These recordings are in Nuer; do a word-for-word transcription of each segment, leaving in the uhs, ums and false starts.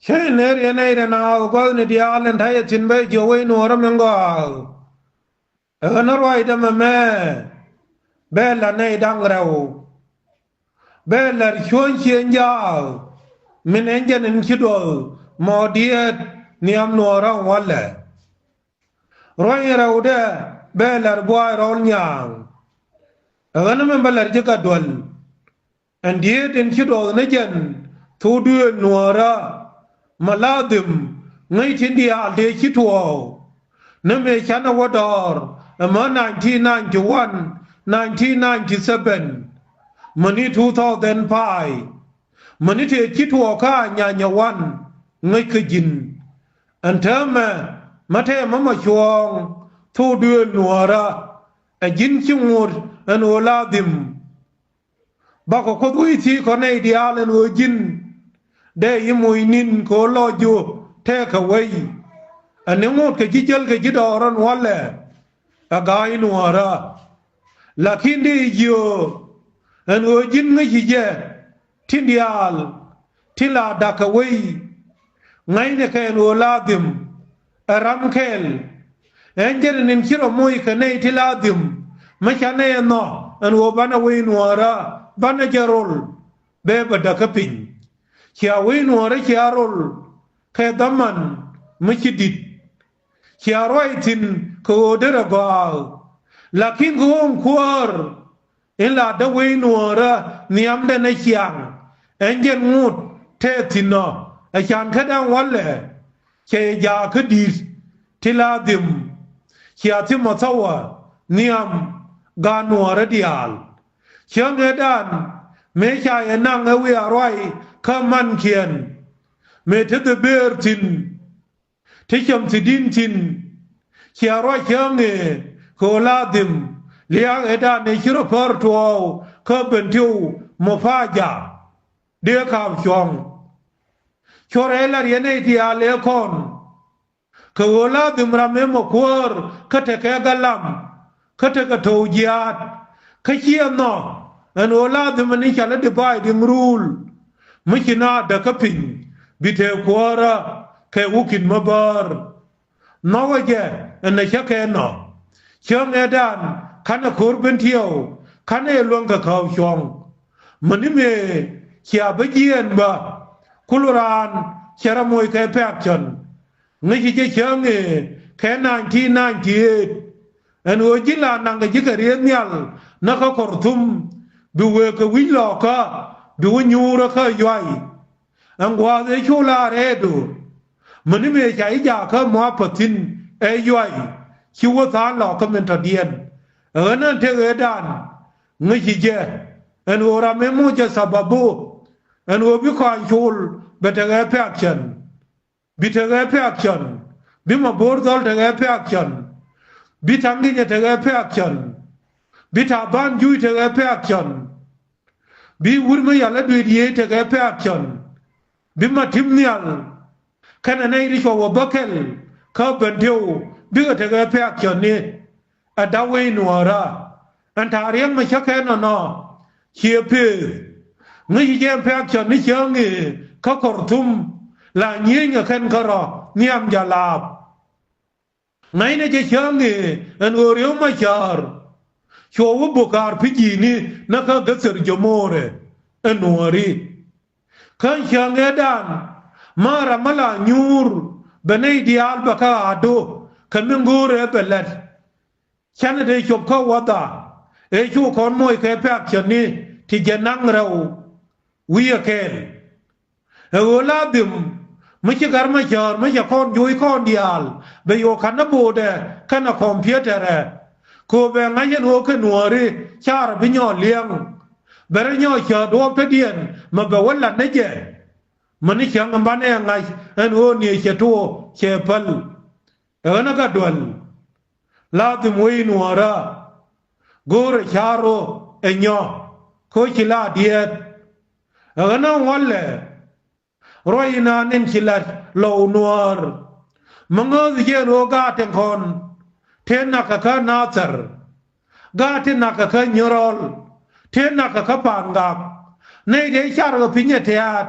Cä in ner yɛn nɛy rɛn a ɣöö gua̱thni diaal in ta̱yɛ thi̱n bä jiök wec nuɔɔrä min gɔaa. Ɛ ɣän ruaacdä mɛmɛ bɛ la̱r nɛy da̱ŋ rɛw. Bɛ la̱r cuɔ̱ny ciëŋ jaak min ɛn jɛn in ci duɔth mɔ diɛɛt nhiam nuɔɔrä in walɛ. Ruac in rɛwdɛ bɛ la̱r buay rɔl nyaaŋ. Ɛ ɣän min bä la̱r ji̱ gat duäl. Ɛn dieet in ci duɔth ni jɛn thok duëël nuɔɔrä. Ma la dhim ŋäc tin diaal tëë ci tuɔɔk. Ni mëë canɛ wä dɔɔr ɛmä nineteen ninety-one, nineteen ninety-seven, mäni two thousand five, mäni tëë ci tuɔɔk kä a nyanyɛ wan ŋäc kä ji̱n. Ɛn täämɛ mä tɛmɛ ma cuɔ̱ɔ̱ŋ thok duëël nuɔɔrä. Ɛ ji̱n ci ŋot ɛn ɣöö la dhim. Bakɔ Kuoth wec thiec kɔ nɛy diaal ɛn ɣöö ji̱n dee yi moc ni̱n kɛ ɣöö lɔc ji̱ tekɛ wec. Ɛn ni ŋot kɛ ji̱ jäl kɛ ji̱ dɔɔr ɛn walɛ ɛ ga̱a̱c nuɔɔrä. Lakin dee yi jiök ɛn ɣöö ji̱n ŋäci jɛ tin diaal tin la da̱k kɛ wec. Ŋa̱cnɛ kɛ ɛn ɣöö la dhim ɛ ram kɛl. Ɛn jɛn in ci rɔ moc kɛ nɛy ti la dhim mi canɛ ɛ nhɔk ɛn ɣöö banɛ wec nuɔɔrä banɛ jɛ rol. Bɛ bɛ däk kä piny. Cia wec nuɔɔrä cia rol kɛ dhaman mi ci di̱t. Cia ruac thi̱n kɛ ɣöö derɛ gɔaa. Lakin kɛ ɣöö in kuäär in la däk wec nuɔɔrä nhiamdɛ ni ciaŋ. Ɛn jɛn ŋot tɛth thi̱n ɔ ɛ can kädan walɛ. Cɛ yɛ jaak kä di̱t ti la dhim. Cia thimɔ thawä nhiam gaat nuɔɔrä diaal. Cäŋ ëëdan mëë ca yɛ naŋ ɛ wiaa ruac kä mankiɛn. Mëë te dhɛ bëër thi̱n ti cäm thi̱di̱n thi̱n. Cia ruac cäŋ ëë kɛ ɣöö la dhim liaak ëëdan ëë ci rɔ päär tuɔɔk kä ben tiw mɔ pa̱a̱ jaak. Dee ka̱a̱p cuɔ̱ŋ. Cuɔr ɛ la̱r yɛn nɛy diaal ëë kɔn. Kɛ ɣöö la dhim ram ëë mɔ kuäär kä tekɛ galam kä tekɛ to̱w jiaat. Kä ciɛ nhɔk ɛn ɣöö la dhim ɛn i̱ ca lä dividing rule. Mi ci na däk kä piny bi te kuäärä kɛ wi̱i̱ ki̱n mi bäär. Nhɔkɛ jɛ ɛn ɛ cä kɛ nhɔk. Cäŋ ëëdan ka̱n ɛ ko̱r ben tiɛw ka̱n ɛ luäŋ kɛ käw cuɔ̱ŋ. Mäni mëë cia bä jiɛɛn bä kul raan cɛ rɔ moc kɛ pɛ̈k cän. Ŋäci jɛ cäŋ ëë kɛ nineteen ninety-eight. Ɛn ɣöö ji̱ la naŋkɛ ji̱ kɛ riee nhial näkä Kɔrthum bi wëë kɛ wi̱c lɔɔkä bi wä nyuurä kä Yuay. Ɛn gua̱a̱th ëë cu la rɛɛdu. Mäni mëë ca ji̱ jakä muapäthin ɛ Yuay ci wä tha̱a̱ŋ lɔɔkä min tɔ̱diɛn. Ɛ ɣän ɛn tek ëëdan ŋäci jɛ ɛn ɣöö ram ëë moc jɛ sababu ɛn ɣöö bi kɔaŋ col bɛ tekɛ pɛ̈k cän. Bi tekɛ pɛ̈k cän. Bi ma bo̱o̱r dhɔl tekɛ pɛ̈k cän. Bi ta̱ŋ gi̱nyɛ tekɛ pɛ̈k cän. Bi ta̱a̱ ba̱a̱n juuc tekɛ pɛ̈k cän. Bi wur mi yal ɛ dueet yiëë tekɛ pɛ̈k cän. Bi ma ti̱m nhial kɛnɛ nɛy ti cuɔ wä bäkɛl kä ben tiw bikɛ tekɛ pɛ̈k cän ni. Ɛ da̱k wec nuɔɔrä ɛn ta̱a̱ riɛk mi cä kɛ nɔnɔ. Ciɛ pëëth ŋäci jɛ ɛn pɛ̈k cän ni cäŋ ëë kä Kɔrthum la nyieeny kɛ kɛn kärɔ̱ nhiam jalaap. Ŋäcnɛ jɛ cäŋ ëë ɛn ɣöö Riek Machar cuɔ wä bök kaar pi̱ ji̱ni näkä Gäthir Jɔmoorɛ ɛ nuɔɔri. Kä cäŋ ëëdan mä ram mä la nyuur bɛ nɛy diaal bɛ kä ɣa̱a̱du kɛ mi go̱o̱rɛ bɛ lɛt. Canɛ dee cop kä wädha ëë cu kɔn moc kɛ pɛ̈k cäni ti jɛ naŋ rɛw wi̱i̱ ɛ kɛɛl. Ɛ ɣöö la dhim mi ci Gat Macäär mi cɛ kɔn joc kɔn diaal bɛ yo̱o̱ ka̱n ni bo̱o̱dɛ kɛnɛ kɔmpiötɛrɛ. Kööbɛ ŋa̱c ɛn ɣöö kɛ nuääri carɛ bi nyɔɔk liɛŋ. Bɛ rɔ nyɔɔk cäät duɔ̱ɔ̱p tetdiɛn mɛ bɛ wä lat ni jɛ. Mäni cäŋ ɛn banɛ ɛ ŋa̱c ɛn ɣöö niɛ cɛ tuɔɔk cɛ päl. Ɛ ɣän ɛ gat duäl. La dhim wec nuäärä. Go̱o̱rɛ ca̱r rɔ ɛ nyɔk kä ci la diɛɛt. Ɛ ɣän ɛ ŋuɔ̱lɛ. Ruac inan in ci lat lɔw nuäär. Mi ŋääth jɛ ɛn ɣöö gaat tin kɔn tëë nakä kä Nathɛr. Gaat tin nakä kä Nyirɔl tëë nakä kä Pa̱a̱n Gak. Nɛy tëë car kɛ piny ɛ tɛ̈t.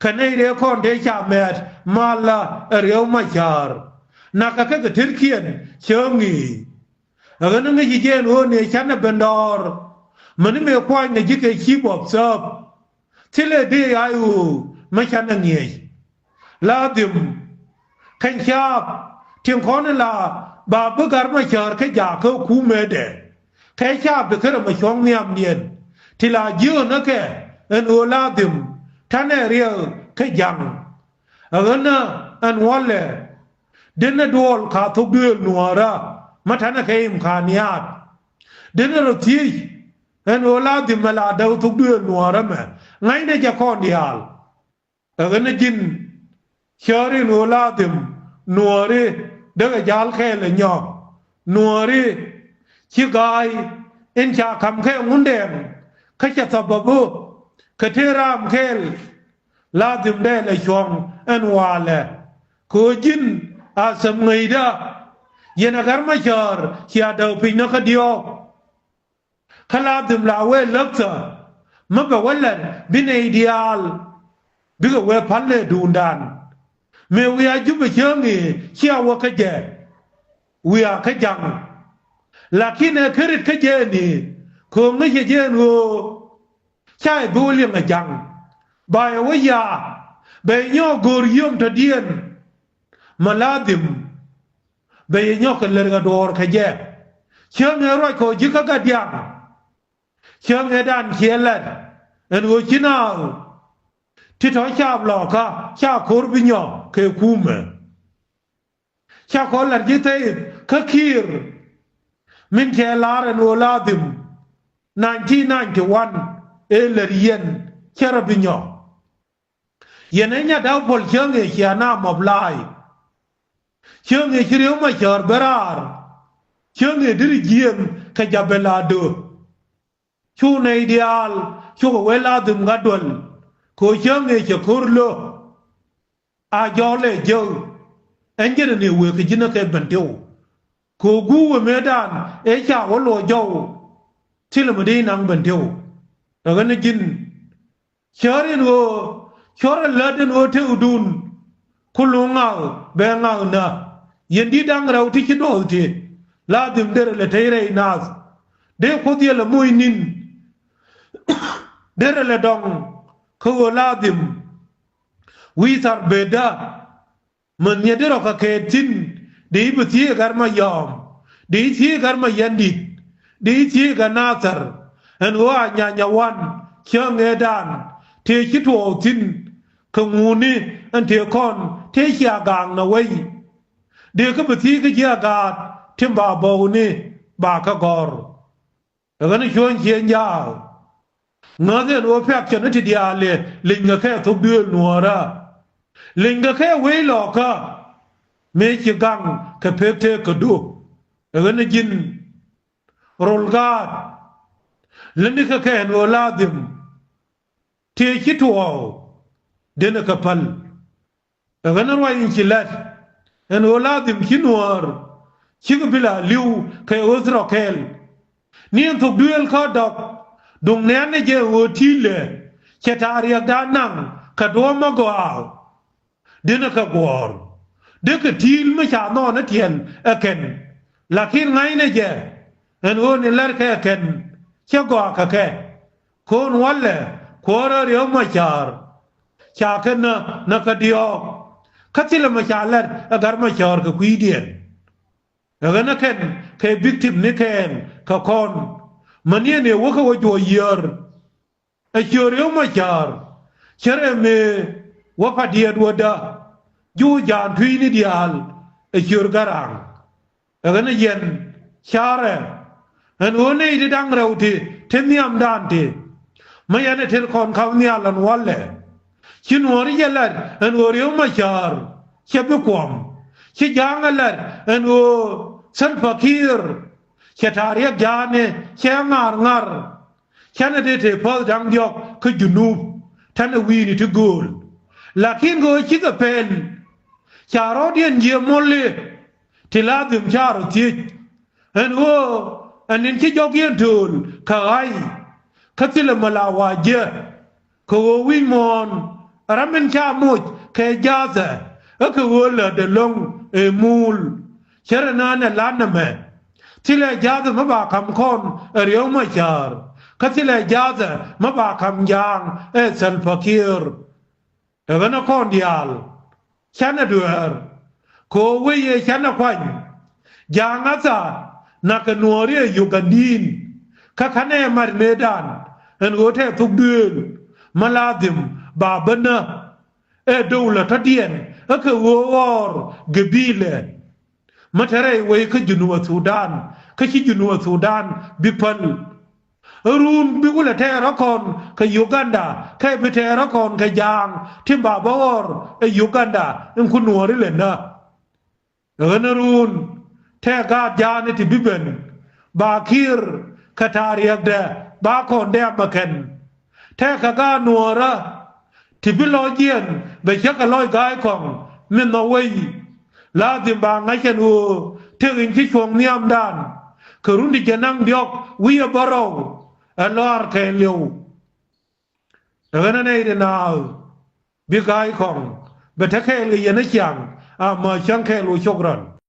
Kɛ nɛy rɛɛ kɔn tëë ca mɛɛt malä ɛ Riek Machar. Nakä kɛ kɛ tërkiɛn cäŋ i̱ ɛ ɣän ŋäc ji̱ jɛ ɛn ɣöö ni canɛ ben dɔɔr. Mäni mëë kuany ni ji̱ kɛ chief of staff. Thilɛ dee ay ɣöö mi canɛ ŋiɛc. Ladhim kɛn caap tin kɔn in la ba bi Gat Machar kä jaak kä kumɛdɛ. Kɛ caap bi kärɛ mɛ cuɔ̱ŋ nhiamdiɛn ti la jiöönäkɛ ɛn ɣöö ladhim tanɛ Riek kä ja̱ŋ. Ɛ ɣänä ɛn wälɛ denɛ duɔl ka thok duëël nuäärä mä tanɛ kɛ imkaniat. Denɛ rɔ thiec ɛn ɣöö ladhim mɛ la däk thok duëël nuäärä mɛ ŋa̱cnɛ jɛ kɔn diaal. Ɛ ɣän ɛ ji̱n cäär in ɣöö ladhim nuääri dee kɛ ja̱l kɛɛl ɛ nyɔk nuääri ci ga̱a̱y in ca ka̱m kɛ ŋundɛɛŋ kä cɛ thababu kɛ tëë raam kɛɛl. Ladhim dee lɛ cuɔ̱ŋ ɛn walɛ kɛ ɣöö ji̱n a thäm ŋäcdä. Yɛn ɛ Gat Machar cia däk piny nä kä diɔ̱ɔ̱k. Kä ladhim la wee läkthä mi bɛ wä lɛr bi nɛy diaal bikɛ wee päl lɛ duundan. Mëë wiaa Jubɛ cäŋ i̱ cia wä kä jɛ wiaa kä ja̱ŋ. Lakin ɛ kä rit kä jɛ ni kɛ ɣöö ŋäcɛ jɛ ɛn ɣöö ca ɛ bi wä liɛŋ ɛ ja̱ŋ. Ba ɛ wä yaa bɛ nyɔɔk go̱o̱r yio̱o̱m tɔ̱diɛn. Ma ladhim bɛ yɛ nyɔk kɛ lɛr kɛ duɔɔr kɛ jɛ. Cäŋ ëë ruac kɔ ji̱ kä gat diaŋ. Cäŋ ëë dan ciɛ lɛr ɛn ɣöö ci naath ti tɔ̱ caap lɔɔkä ca ko̱r bi nyɔk kɛ kumɛ. Ca kɔ lɛr ji̱ thɛy kä Kiir min cɛ la̱r ɛn ɣöö ladhim nineteen ninety-one ëë lɛr yɛn cɛ rɔ bi nyɔk. Yɛn ɛ nya da̱w puɔl cäŋ ëë cia na mɔp la̱a̱c. Cäŋ ëë ci Riek Machar bɛ raar. Cäŋ ëë deri jiëëŋ kɛ Jabel Ado. Cu nɛy diaal cukɛ wee ladhim gat duäl. Kɛ ɣöö cäŋ ëë cɛ ko̱r lo̱ a jɔɔl ɛ jäk. Ɛn jɛn ɛ ni wëë kɛ ji̱n ɛ kɛ ben tiw. Kɛ ɣöö guuk ɛ mëëdan ëë ca wä luɔc jɔw. Thilɛ mi dee naŋ ben tiw. Ɛ ɣän ɛ ji̱n cäär in ɣöö cɔr ɛ lät in ɣöö tëëkdun. Ku luŋ ŋa̱k bɛ ŋa̱k nä yɛn di̱t da̱ŋ rɛw ti ci duɔth ti. Ladhim derɛ lɛ tey rɛy naath dee Kuoth yɛ lɛ moc ni̱n. Derɛ lɛ dɔŋ kä ɣöö ladhim wi̱i̱ thar bëëdä. Män nyɛ di rɔ kɛ kɛɛt thi̱n di i̱ bi thiec ɛ Gat Mayɔm di i̱ thiec ɛ Gat Mayandit di i̱ thiec ɛ Gat Nathɛr. Ɛn ɣöö a nyanya wan cäŋ ëëdan tëë ci tuɔɔk thi̱n kɛ ŋuni ɛn tëë kɔn tëë cia gaak nɛ wei. Dee kä bi thiec kä ji̱ a gaat tin ba bɔwni ba kä gɔ̱r. Ɛ ɣän cuɔ̱ɔ̱ny ciëŋ jaal. Ŋäth ɛn ɣöö piak cɛ ni ti diaal li̱ny kɛ kɛ thok duëël nuɔ̱ɔ̱rä. Li̱ny kɛ kɛ wec lɔɔkä mëë ci gaŋ kɛ pek tëëk kɛ du. Ɛ ɣän ji̱n rol gaat lätni kɛ kɛ ɛn ɣöö ladhim tëë ci tuɔɔk denɛ kɛ päl. Ɛ ɣän ruac in ci la̱t ɛn ɣöö ladhim ci nuäär cikɛ bi la li̱w kɛ ɣöth rɔ kɛɛl. Ni ɛn thok duëël kä dɔ̱k duŋ nɛ̈ɛ̈n ni jɛ ɣöö ti̱i̱lɛ cɛ ta̱a̱ riɛkdan naŋ kɛ duɔ̱ɔ̱p mi gɔaa. Denɛ kɛ guɔ̱ɔ̱r dekɛ ti̱i̱l mi ca nhɔɔn ni tiɛl ɛ kɛn. Lakin ŋa̱cnɛ jɛ ɛn ɣöö ni la̱rkɛ ɛ kɛn cɛ gɔaa kɛ kɛ. Ko̱n walɛ kuäärä Riek Machar ca kɛ nä nä kä diɔ̱ɔ̱k. Kä thilɛ mɛ ca lɛt ɛ Gat Machar kɛ kui̱diɛn. Ɛ ɣän ɛ kɛn kɛ victim ni kɛɛl kɛ kɔn. Mäni ɛn ëë wäkɛ wä juɔc yiër. Ɛ ciöör Riek Machar cärɛ mëë wä pa̱diɛt wädä. Juuc ja̱a̱n tui̱ni diaal ɛ ciöör Garaŋ. Ɛ ɣän ɛ yɛn ca̱rɛ ɛn ɣöö nɛy ti da̱ŋ rɛw ti te nhiamdan ti. Mä yɛn ɛ tet kɔn ka̱m nhial ɛn walɛ. Ci nuɔ̱ɔ̱ri jɛ lat ɛn ɣöö Riek Machar cɛ bi kuɔm. Ci ja̱a̱ŋ ɛ lat ɛn ɣöö Salva Kiir cɛ ta̱a̱ riɛk ja̱a̱ni cɛ ŋa̱r ŋa̱r. Canɛ dee te päth da̱ŋ diɔ̱k kä Junub. Ta̱nɛ wi̱i̱ni ti gööl. Lakin kɛ ɣöö cikɛ pɛl ca rɔ̱diɛn jiɛ mɔli. Ti la dhim ca rɔ thiec ɛn ɣöö ɛn in ci jɔk yɛn tööl kɛ ɣa̱c. Kä thilɛ mɛ la wa jiɛ kɛ ɣöö wi̱c muɔ̱ɔ̱n Ram min ca moc kɛ jathɛ ɛ kɛ ɣöö lätdɛ lo̱ŋ ɛ muul. Cärɛ nään ɛ la̱t nɛmɛ. Thilɛ jathɛ mi ba ka̱m kɔn ɛ Riɛk Macäär. Kä thilɛ jathɛ mi ba ka̱m Ja̱a̱ŋ ɛ Salva Kiir. Ɛ ɣän ɛ kɔn diaal canɛ dueer. Kɛ ɣöö wec ɛ canɛ kuany. Ja̱a̱ŋ a thaa nakɛ nuɔɔri ɛ Ugandiin. Kä ka̱nɛ mat mëëdan ɛn ɣöö tɛ thuk duëël. Ma ladhim ba bä nä ɛ dowlä tɔ̱diɛn ɛ kɛ ɣöö ɣɔr gɛ bi̱i̱lɛ. Mi te rɛy wec kä Junub Thudan kä ci Junub Thudan bi päl. Ɛ run bi kulɛ tɛɛr ɛ kɔn kɛ Uganda kɛ bi tɛɛr ɛ kɔn kɛ Ja̱a̱ŋ tin ba bä ɣɔr ɛ Uganda in ku nuɔɔri lɛ nä. Ɣän ɛ run tɛ gaat Ja̱a̱ŋ ti bi ben ba Kiir kɛ ta̱a̱ riɛkdɛ ba kɔn dɛɛm ɛ kɛn. Tɛkɛ gaat nuɔɔrä ti bi lɔcdiɛn bɛ cä kɛ lɔc ga̱a̱c kɔŋ min nhɔk wei. Ladhim ba ŋa̱c ɛn ɣöö tëk in ci cuɔ̱ŋ nhiamdan kɛ run ti jiɛn da̱ŋ diɔ̱k wi̱cdɛ bärɔw ɛ lɔaar kɛɛliw. Ɛ ɣän ɛ nɛy ti naath bi ga̱a̱c kɔŋ bɛ te kɛɛl kɛ yɛn ɛ ciaŋ. Ama cäŋ kɛɛl ɣöö cok rɔn.